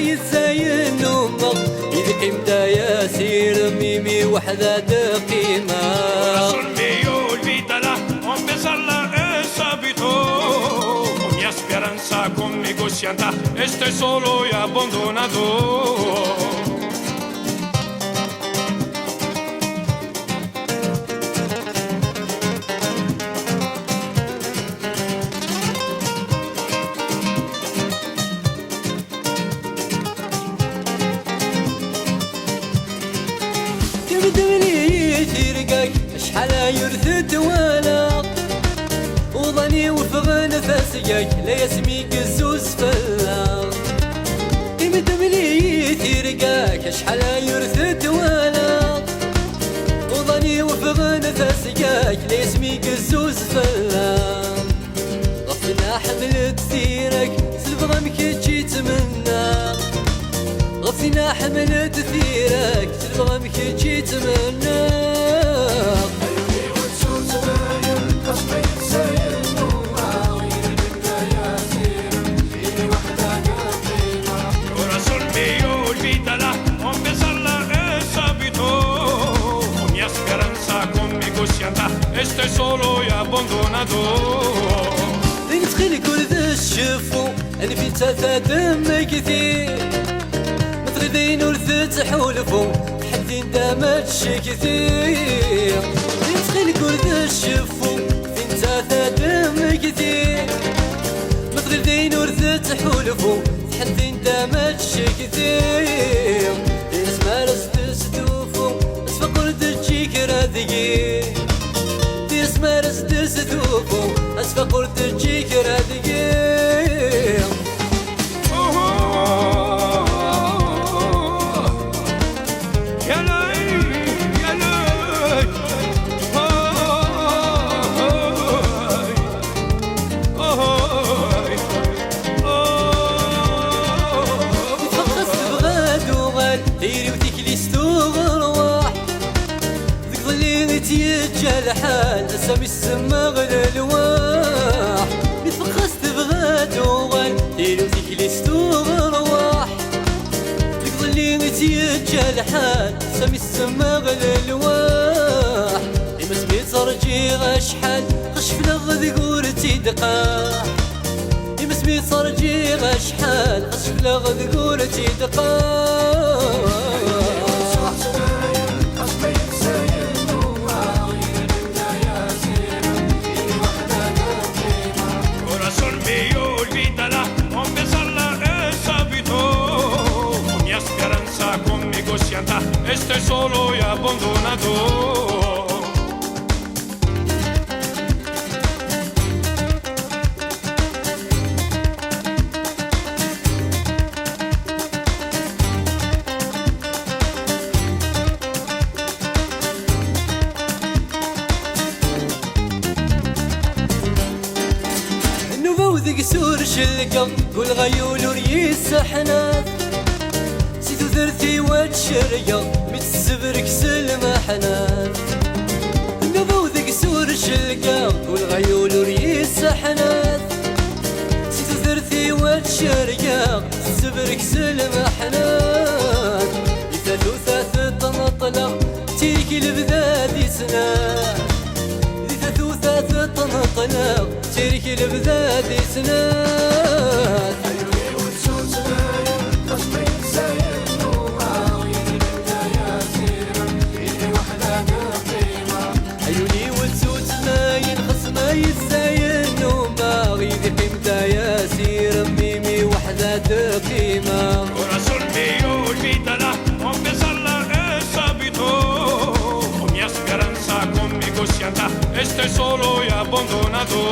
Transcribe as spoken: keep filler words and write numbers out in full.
Yetsayen nummeɣ, i d-iqqim d ayasirem, imi weḥd-a d-qqimeɣ. Sul mio il vitala, on pesalla e sabito. Ogni speranza con negocianta, este solo e abbandonato. Tebdem-iyi tirga-k, acḥal ay ur t-twalaɣ. Uḍan-iw ffɣen tasga-k, la asmi yezzuz fell-aɣ. Tebdem-iyi tirga-k, acḥal ay ur t-twalaɣ. Uḍan-iw ffɣen tasga-k, la asmi yezzuz fell-aɣ. Ɣef tina ḥemmlet tira-k, selbeɣ am kečč i ttmennaɣ. Ɣef tina ḥemmlet tira-k, selbeɣ am kečč i ttmennaɣ. Ora sul mio il vitala, on pesalla e sabito. Ogni speranza con negocianta, este solo e abbandonato. Din ttxil-k ur d cceffu, anef-itt ad tadem ktir. Ma tɣiḍ din ur tettḥulfu, tḥeddin dama tcekti. Din ttxil-k ur d cceffu, anef-itt ad tadem ktir. Ma tɣiḍ din ur tettḥulfu, tḥeddin dama tcekti. Tizmar as-testufu, asfaq ur teǧǧi kra deg-i. Tizmar as-d-testufu, asfaq ur teǧǧi kra deg-i. Ya lay, ya lay. Tebɣa ad tuɣal, tayri-w tikli s tuɣerwaḥ. Deg ḍelli i tt-yeǧǧa lḥal, ass-a mi s-semmeɣ lelwaḥ. Mi tfeqqes tebɣa ad tuɣal, tili tikli s tuɣerwaḥ. Deg ḍelli i tt-yeǧǧa lḥal, ass-a mi s-semmeɣ lelwaḥ. Imas mi tt-rǧiɣ acḥal, xecfleɣ deg ur tt-id-qqaḥ. Imes mi tt-rǧiɣ acḥal, xecfleɣ deg ur tt-id-qqaḥ. Ora sul mio il vitala, on pesalla e sabito. Ogni speranza con negocianta, este solo e abbandonato. Nnuba-w deg-s ur celkeɣ, kul ɣayul ur yesseḥnat. Si tudert-iw ad cergeɣ, mi tt-tessebrek s lmeḥnat. Nnuba-w deg-s ur celkeɣ, kul ɣayul ur yesseḥnat. Si tudert-iw ad cergeɣ, tessebrek s lmeḥnat. Di tatut ad teṭneṭleɣ, tirk lebda di snat. Di tatut ad teṭneṭleɣ, tirk lebda di snat. Ayul-iw d tutlayin, xesma yessayen numeɣ, i d-iqqim tayasirem, imi weḥda d-qqimeɣ. Ora sul mio il vitala, on pesalla e sabito. Ogni speranza con negocianta, este solo e abbandonato.